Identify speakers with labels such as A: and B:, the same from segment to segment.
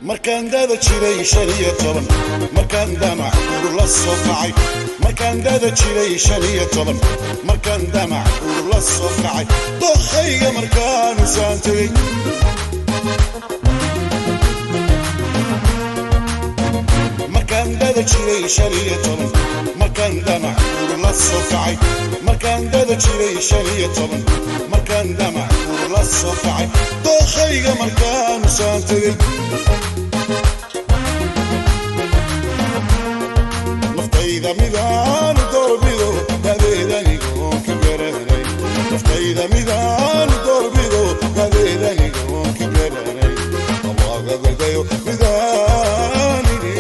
A: Markaan dada jiray 15, markaan damac ur la soo kacay. Markaan dada jiray 15, markaan damac ur la soo kacay. Dookhayga markaan usaan tegey. Markaan dada jiray 15, markaan damac ur la soo kacay. Markaan dada jiray 15, markaan damac ur la soo kacay. Dookhayga markaan usaan tegey. Naftayda midaan doorbido dadeedanigoon ka garanay. Naftayda midaan doorbido dadeedanigoon ka garanay. Awaagadadayo midaanini.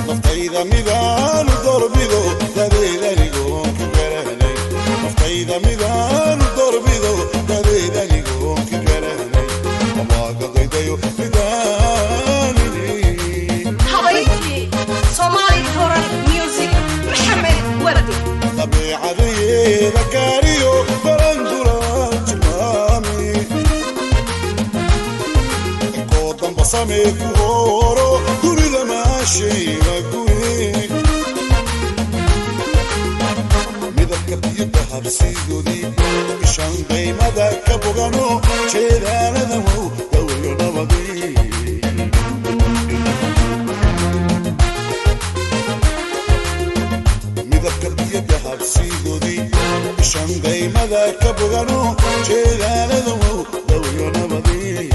A: Naftayda midaan doorbido dadeedanigoon ka garanay. Naftayda midaan doorbido dadeedanigoon ka garanay. Awaagadadayo midaanini.
B: Habayntii Somali Toral Music, Maxamed Wardi.
A: Dabeecadeeda gaariyo barandula tilmaami. Koo damba samee ku horo dunida maashayga guye. Midabka biyo dahabsiidoodii ishaan daymada ka bogano jeedaalada wow dawayo nabadii. Midabka biyo dahabsiidoodii ishaan daymada ka bogano jeedaalada wow dawayo nabadii.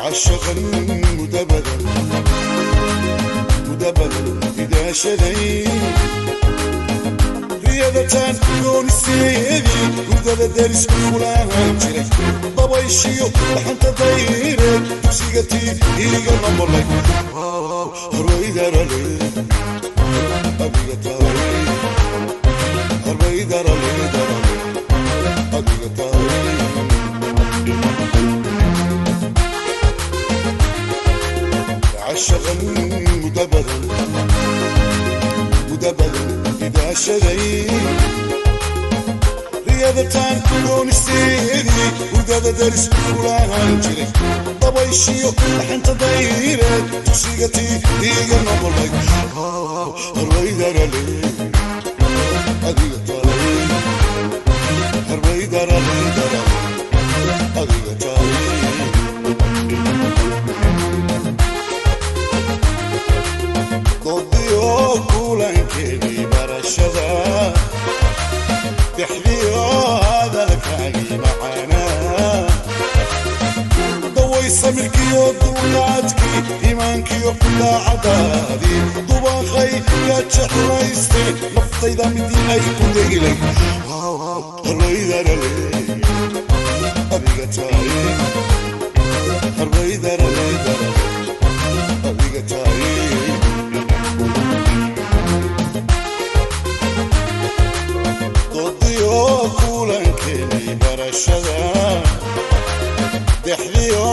A: Cashaqan mudabadan mudabadan idaashaday. Riyadataan gooniseedii hurdada deris kulaan jiray. Dabayshiyo dhaxanta dayreed dugsiga tii iiga noqolay. Harbaydarale adiga tahay. Harbaydarale darale adiga tahay. Cashaqan mudabadan mudabadan idaashaday. Riyadataan gooniseedii hurdada deris kulaan jiray. Dabayshiyo dhaxanta dayreed dugsiga tii iiga noqolay. Harbaydarale adiga tahay. Harbaydarale darale adiga tahay. Doodiyo kulankeenii barashada dexdiyo hadalkaagii macaanaa. Daway samirkiyo dulqaadkii iimaankiyo daacadaadii dubaaqay gaajaxunaystay. Naftayda midii ay ku degilay. Harbaydarale adiga tahay. Harbaydarale darale adiga tahay. Doodiyo kulankeenii barashada dexdiyo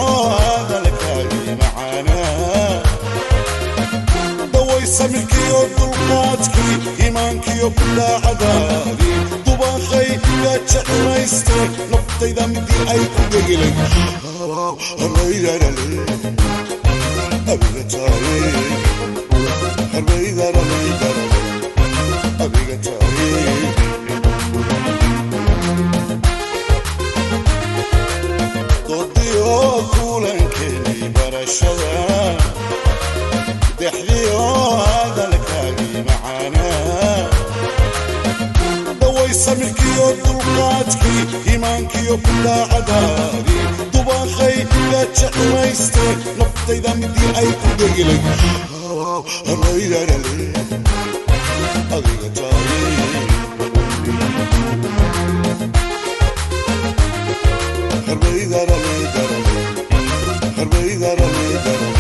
A: hadalkaagii macaanaa. Daway samirkiyo dulqaadkii iimaankiyo daacadaadii dubaaqay gaajaxunaystay. Naftayda midii ay ku degilay. Harbaydarale adiga tahay. Harbaydarale darale adiga tahay. Doodiyo kulankeenii barashada dexdiyo hadalkaagii macaanaa. Daway samirkiyo dulqaadkii iimaankiyo daacadaadii dubaaqay gaajaxunaystay. Naftayda midii ay ku degilay. Harbaydarale adiga tahay. Harbaydarale darale. Harbaydarale darale.